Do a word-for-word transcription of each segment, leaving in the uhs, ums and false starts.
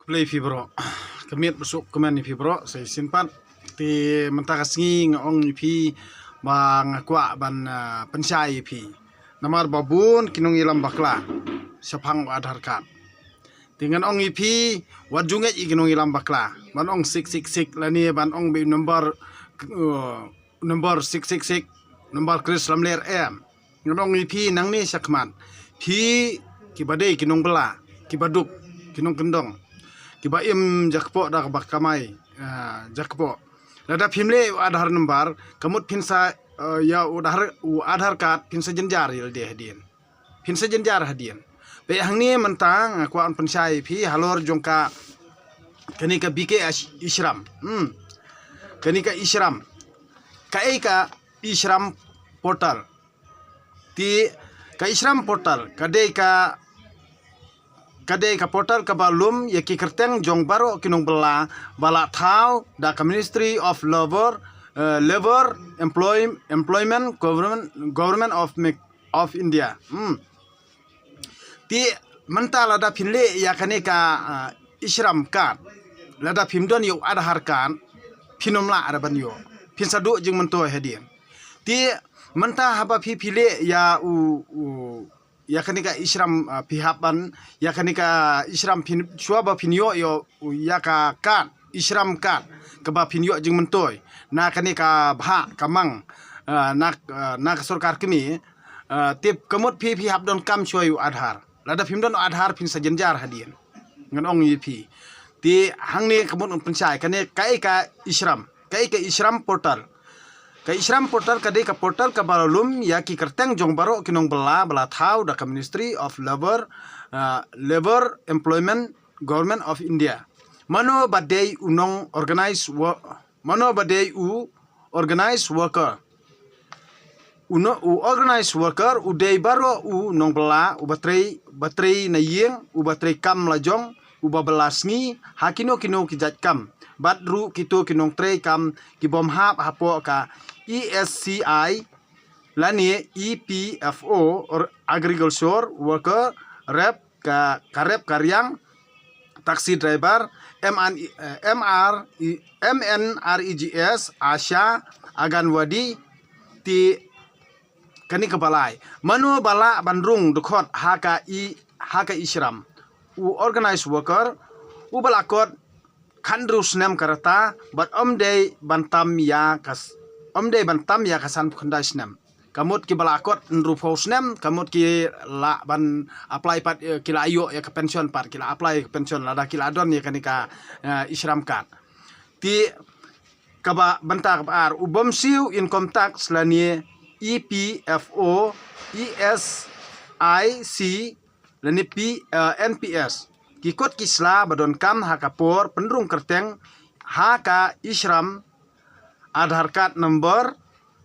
Khublei phi bro. Ka miet ba suk kmen ïa phi bro, sa shisien pat. Te mynta ka sngi nga ong ïa phi ba nga kwah ban, ah, pynshai ïa phi. Namar ba bun ki nongïalam bakla shaphang u Aadhaar card. Te ngan ong ïa phi, wat ju ngeit ïa ki nongïalam bakla ban ong six six six lane ban ong ba u number, uh, number six six six, number Chris Lamler em. Ngan ong ïa phi nangne shakhmat, phi kiba dei ki nongbylla, kiba duk, ki nongkyndong, kiba im jakpoh da kaba kamai, ah, jakpoh. Lada phim leh u Aadhaar number, ka mut phin sa, eh, ïa u Aadhaar, u Aadhaar card phin sa jynjar ïa lade hadien. Phin sa jynjar hadien. Peit hangne mynta nga kwah ban pynshai ïa phi halor jong ka, kane ka B K E-Shram. Hmm. Kane ka e-Shram. Kaei ka e-Shram portal? Te ka e-Shram portal ka dei ka, ka dei ka portal kaba lum ïa ki kyrteng jong baroh ki nongbylla ba la thaw da ka Ministry of Labour, eh, Labour, Employ-, Employment, Government, Government of Me-, of India. Hmm. Te mynta lada phin leh ïa kane ka, ah, e-Shram card, lada phim don ïa u Aadhaar card, phin ym lah re ban ïoh. Phin sa duh jingmyntoi hadien. Te mynta haba phi, phi leh ïa u, u, ïa kane ka e-Shram, ah, phi hap ban, ïa kane ka e-Shram phin, shuwa ba phin ïoh ïa u, ïa ka card, e-Shram card, kaba phin ïoh jingmyntoi na kane ka bhah ka mang, ah, na, ah, na ka sorkar kmie, ah, te ka mut phi, phi hap donkam shuwa ïa u Aadhaar. Lada phim don u Aadhaar phin sa jynjar hadien. Ngan ong ïa phi. Te hangne ka mut un pynshai kane kaei ka e-Shram. Kaei ka e-Shram portal? Ka e-Shram portal ka dei ka portal kaba lum ïa ki kyrteng jong baroh ki nongbylla ba la thaw da ka Ministry of Labour, ah, Labour, Employment, Government of India. Mano ba dei u nong organize wo-, mano ba dei u organize worker? U no-, u organize worker u dei baroh u nongbylla uba trei, ba trei na ïing, uba trei kam lajong, uba bylla sngi ha kino kino ki jait kam. Bad ruh kito ki nongtrei kam ki bym hap hapoh ka E S C I lane E P F O, or agriculture worker, rep, ka, ka rep ka riang, taxi driver, M N, eh, M R, M N R E G S, ASHA, Anganwadi, te kane kaba lai. Mano ba lah ban rung dkhot ha ka e, ha ka e-Shram? U organized worker uba la kot khathynriew snem ka rta bad ym dei ban tam ïa ka s-, ym dei ban tam ïa ka sanphew khyndai snem. Ka mut kiba la kot hynriewphew snem, ka mut ki lah ban apply pat, eh, ki la ïoh ïa ka pension pat, ki la apply ka pension lada ki la don ïa kane ka, eh, e-Shram card. Te kaba bynta kaba ar, u bym siew income tax lane E P F O, E S I C, lane P, eh, N P S. Ki kot ki sla ba donkam ha ka por pynrung kyrteng ha ka e-Shram, Aadhaar card number,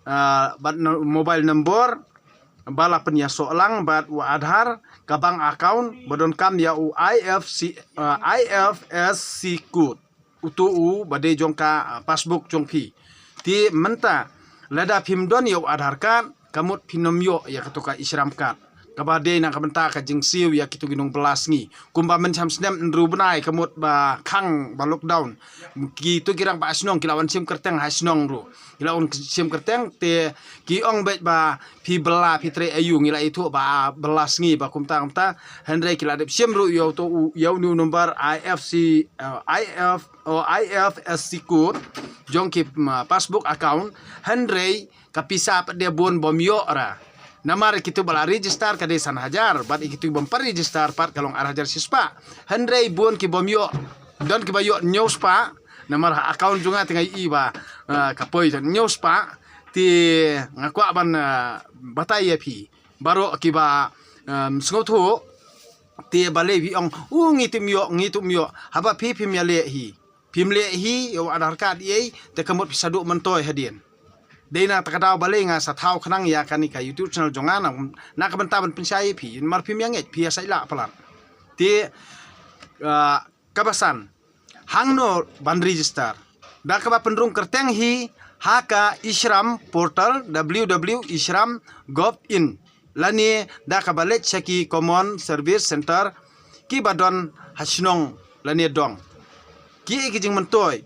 eh, bad no-, mobile number ba la pynïasoh lang bad u Aadhaar, ka bank account ba donkam ïa u I F C, eh, I F S C code. Uto u ba dei jong ka, ah, passbook jong phi. Te mynta lada phim don ïa u Aadhaar card, ka mut phin ym ïoh ïa kato ka e-Shram card. Kaba dei na ka bynta ka jingsiew ïa kito ki nongbylla sngi. Kumba mynsham snem hynriew bnai ka mut ba khang ba lockdown, kito ki rangbah shnong ki la wan shim kyrteng ha shnong ruh. Ki la wan shim kyrteng te ki ong beit ba phi bylla, phi trei aïu, ngi la ithuh ba bylla sngi ba kumta kumta. Hynrei ki la dep shim ruh ïa uto u, ïa une u number I F C, eh, I F, oh, I F S C code jong ki, mm, passbook account. Hynrei ka pisa pat de bun bym ïoh ra. Namar kito ba la register ka dei san hajar, bad kito bym pat register pat ka long ar hajar shispah. Hynrei bun ki bym ïoh, don kiba ïoh hynñiew spah. Namar ha account jong nga te nga ïohi ba, eh, ka poi hynñiew spah. Te nga kwah ban, eh, batai ïa phi baroh kiba, em, sngewthuh. Te balei phi ong, u ngi ym ïoh, ngi ym ïoh. Haba phi phim ïaleh hi, phim leh hi ïa u Aadhaar card ei, te ka mut phi sa duh myntoi hadien. Dei na kata ka daw balei nga sa thaw khnang ïa kane ka YouTube channel jong nga na, na ka bynta ban pynshai ïa phi, namar phim ïa ngeit, phi ïa sait lah palat. Te, ah, kaba san, hangno ban register? Da kaba pynrung kyrteng hi ha ka e-Shram portal, W W W dot e shram dot gov dot in, lane da kaba leit sha ki Common Service Centre kiba don ha shnong lane dong. Ki ki jingmyntoi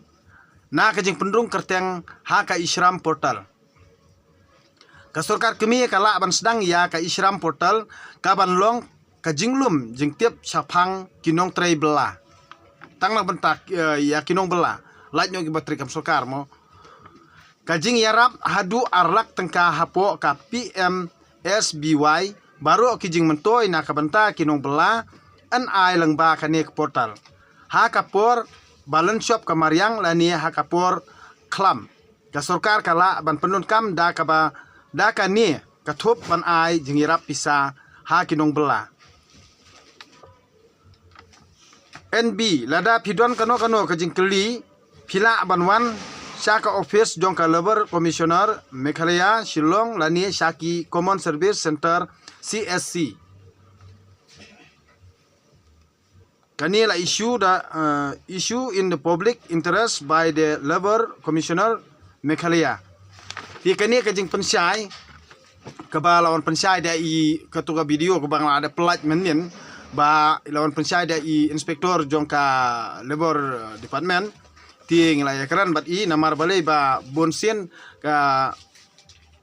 na ka jingpynrung kyrteng ha ka e-Shram portal. Ka sorkar kmie ka lah ban sdang ïa ka e-Shram portal ka ban long ka jinglum jingtip shaphang ki nongtrei bylla. Tang na bynta, eh, ïa ki nongbylla, lait noh kiba trei kam sorkar mo. Ka jingïarap haduh ar lak tyngka hapoh ka P M S B Y, baroh ki jingmyntoi na ka bynta ki nongbylla yn ai lyngba kane ka portal. Ha ka por ba lynshop ka mariang lane ha ka por khlam, ka sorkar ka lah ban pyndonkam da kaba, da kane ka thup ban ai jingïarap pisa ha ki nongbylla. N B, lada phi don kano kano ka jingkylli, phi lah ban wan sha ka office jong ka Labour Commissioner Meghalaya Shillong lane sha ki Common Service Centre, C S C. Kane la issue da, uh, issue in the public interest by the Labour Commissioner Meghalaya. Te kane ka jingpynshai kaba la wan pynshai da i, kato ka video kaba nga la da pynlait mynnin, ba la wan pynshai da i inspector jong ka Labour, uh, Department. Te ngi la ïakren bad i, namar balei ba bun sien ka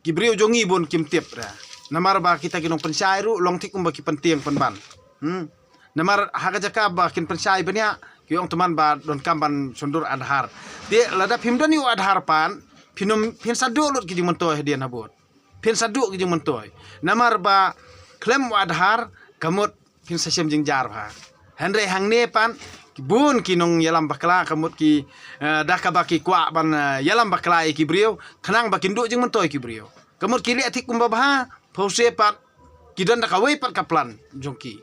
ki briew jong ngi bun kim tip re. Namar ba kita ki nongpynshai ruh long thik kumba ki pyntieng pynban. Hmm. Namar ha ka jaka ba kin pynshai bniah, ki ong tymmen ba donkam ban shon dur Aadhaar. Te lada phim don ïa u Aadhaar pat, phin ym, phin sa duh lut ki jingmyntoi hadien habud. Phin sa duh ki jingmyntoi. Namar ba khlem u Aadhaar, ka mut phin sa shem jingjia bha. Hynrei hangne pat, ki bun ki nongïalam bakla, ka mut ki, eh, da kaba ki kwah ban, eh, ïalam bakla ïa ki briew, khnang ba kin duh jingmyntoi ki briew. Ka mut ki leh thik kumba bha, phewse pat ki don da kawei pat ka plan jong ki.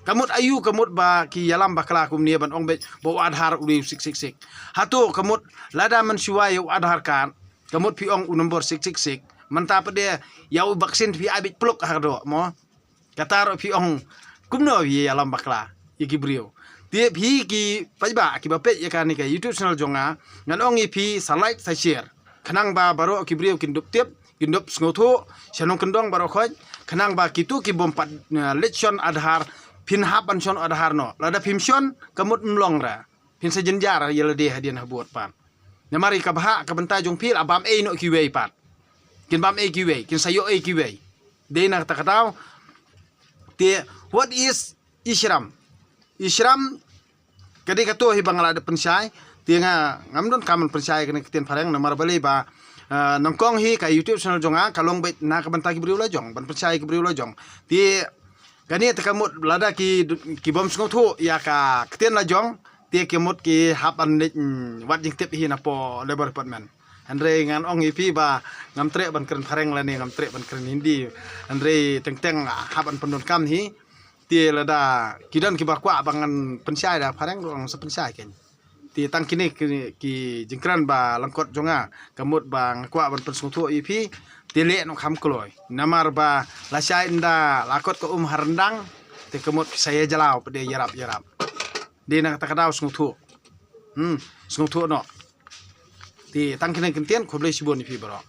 Ka mut aïu, ka mut ba ki ïalam bakla kumne ban ong beit ba u Aadhaar u dei u six six six. Hato ka mut lada mynshuwa ïa u Aadhaar card, ka mut phi ong u nombor six six six. Mynta pat de ïa u vaccine phi ai beit pluk ha ka doh mo. Kata ruh phi ong kumno phi ïalam bakla ïa ki briew. Te phi ki paidbah kiba peit ïa kane ka YouTube channel jong nga, ngan ong ïa phi sa like sa share. Khnang ba baroh ki briew kin dup tip, kin dup sngewthuh, sha nongkyndong baroh khoit, khnang ba kito ki bym pat, eh, leit shon Aadhaar, phin hap ban shon Aadhaar noh. Lada phim shon, ka mut ym long re. Phin sa jynjar ïa lade hadien habud pat. Namar ïa ka bhah ka bynta jong phi la bam ei noh kiwei pat. Kin bam ei kiwei, kin sa ïoh ei kiwei. Dei na kata ka daw. Te, what is e-Shram? E-Shram, ka dei kato hi ba nga la dep pynshai. Te nga, ngam donkam ban pynshai kane ka ktien phareng namar balei ba, ah, nyngkong hi ka YouTube channel jong nga, ka long beit na ka bynta ki briew la jong, ban pynshai ki briew la jong. Te, kane te ka mut lada ki, ki bym sngewthuh ïa ka ktien la jong, te ki mut ki hap ban leit, mm, wad jingtip hi na poh Labour Department. Hynrei ngan ong ïa phi ba ngam treh ban kren phareng lane ngam treh ban kren Hindi. Hynrei teng teng hap ban pyndonkam hi. Te lada ki don kiba kwah ba ngan pynshai da phareng ruh ngan sa pynshai kein. Te tang kine ki, ki jingkren ba lyngkot jong nga, ka mut ba nga kwah ban pynsngewthuh ïa phi. Te leh noh kham kloi. Namar ba lashai ynda la kot ka um ha ryndang, te ka mut phi sa ïa jalaw pat de ïarap ïarap. Dei na kata ka daw sngewthuh. Hmm, sngewthuh noh. Te tang kine ki ktien, khublei shibun ïa phi baroh.